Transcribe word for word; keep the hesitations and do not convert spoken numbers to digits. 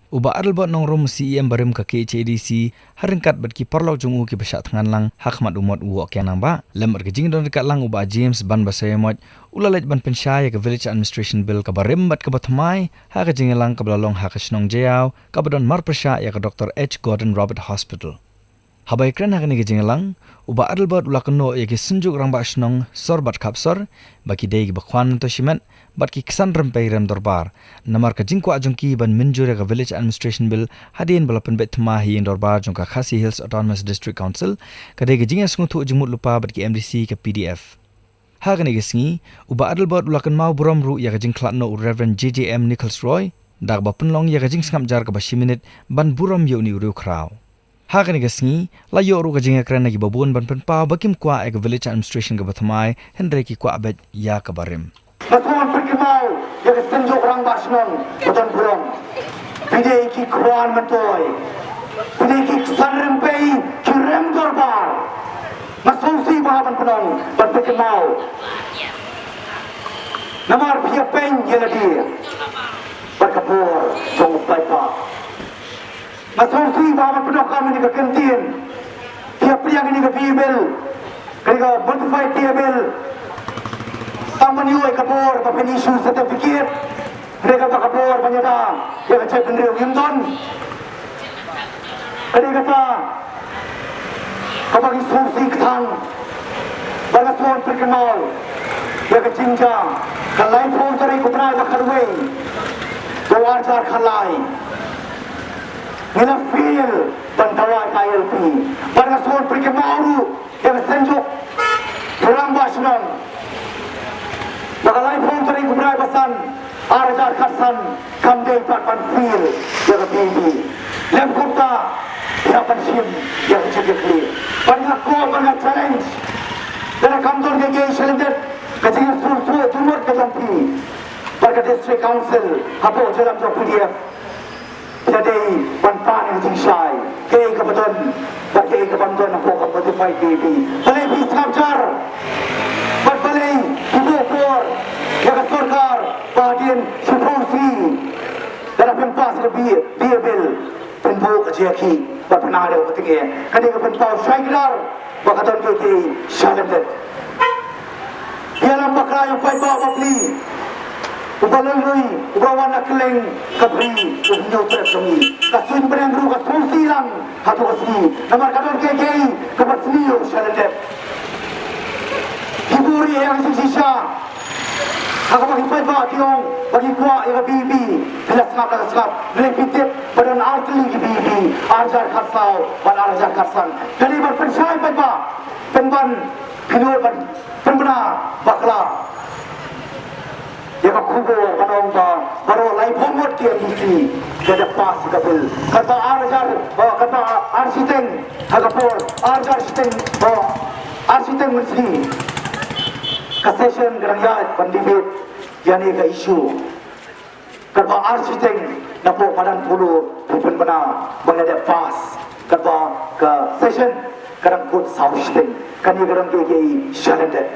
U Bah Adelbert Nongrum, C E M barim ka K H A D C, ha ryngkat bad ki paralok jong u kiba shah thngan lang ha khmat u mot u Woh Kiang Nangbah, lem bad ka jingdon ryngkat lang u Bah James Banbasaiawmoit, u la leit ban pynshai ïa ka Village Administration Bill kaba rim bad kaba thymmai ha ka jingïalang kaba la long ha ka shnong Jaïaw, kaba don marpyrshah ïa ka Doctor H Gordon Roberts Hospital. Haba ïakren ha kane ka jingïalang, u Bah Adelbert u la kynnoh ïa ki Synjuk Rangbah Shnong sor bad khapsor ba ki dei kiba khwan myntoi shimet bad ki ksan rympei rem dorbar, namar ka jingkwah jong ki ban mynjur ïa ka Village Administration Bill hadien ba la pynbeit thymmai ha ïing dorbar jong ka Khasi Hills Autonomous District Council, ka dei ka jingïasngewthuh jingmut lypa bad ki M D C ka P D F. Ha kane ka sngi, u Bah Adelbert u la kynmaw burom ruh ïa ka jingkhlad noh u Reverend J J M Nichols Roy da kaba pynlong ïa ka jingsngap jar kaba shi minit ban burom ïa une u riewkhraw. Ha kane ka sngi, la ïoh ruh ka jingïakren na kiba bun ban pynpaw ba kim kwah ïa ka Village Administration kaba thymmai, hynrei ki kwah beit ïa kaba rim. Nga sngewbha ban pynkynmaw ïa ka Synjuk Rangbah Shnong ba don burom. Phi dei ki khwan myntoi, phi dei ki ksan rympei, ki rem dorbar. Nga sngewsih bha ban pynlong, ban pynkynmaw. Namar phi ïa peit ïa lade bad ka bor jong u paidbah. Nga sngewsih bha ban pyndonkam ïa kane ka kyntien. Phi ïa pdiang ïa kane ka VA bill, kane ka modified VA bill, tang ban ïoh ïa ka bor ba phin issue certificate, kane ka, ba ka bor ban ïada ïa ka jaitbynriew ngim don. Kane kata kaba ngi sngewsih kthang. Bad nga sngewbha ban pynkynmaw ïa ka jingjia, ka laiphew tarik u bnai ba khatwei, ka ar hajar khatlai, ngi la fail ban dawa ïa ka I L P. Bad nga sngewbha ban pynkynmaw ruh ïa ka Synjuk Rangbah Shnong ba ka laiphew tarik u bnai ba san, ar hajar khatsan, kam dei pat ban fail ïa ka VAB. Lem kumta, ïa ban shim ïa ka jingkitkhlieh. Bad nga kwah, bad nga challenge, lada kam don kiei kiei sha lyndet, ka jingïasngewthuh jingmut ka jong phi bad ka District Council hapoh jingïalam jong PDF. Phi dei ban pan ïa ka jingshai, kaei kaba don bad kaei kaba ym don hapoh ka modified VAB. Balei phi sngap jar? Bad balei phi buh por ïa ka sorkar ba hadien shiphew sngi lada phim pass ïa ka VA, VA bill, phin buh ka jingïakhih bad phin ai da kaba tyngeh? Kane ka pynpaw shai kdar ba ka don kiei kiei sha lyndet. Ïalam bakla ïa u paidbah bapli uba lui lui, uba wan na kylleng ka Bri, u hynñiew trep jong ngi. Ka suiñ bneng ruh ka sngewsih lang ha tu ka sngi, namar ka don kiei kiei kaba sniew sha lyndet. Ki buh rieh ïa ka jingshisha ha kaba ki paidbah ki ong ba ki kwah ïa ka VAB. Phi la sngap, la ka sngap, hynrei phi tip ba don ar tylli ki VAB, ar hajar khatsaw bad ar hajar khatsan. Kane ban pynshai paidbah, pynban pynban pynbna bakla ïa ka khubor ba ong ba baroh laiphew ngut ki MDC ki la dep pass ïa ka bill. Katba ar hajar, oh, katba ar shiteng ha ka por, ar hajar shiteng, oh, ar shiteng mynsngi ka session ka dang ïaid ban debate ïa kane ka issue. Katba ar shiteng napoh madan Polo phi pynbna ba ngi la dep pass. Katba ka session ka dang kut saw shiteng. Kane ka dang kiei kiei sha lyndet.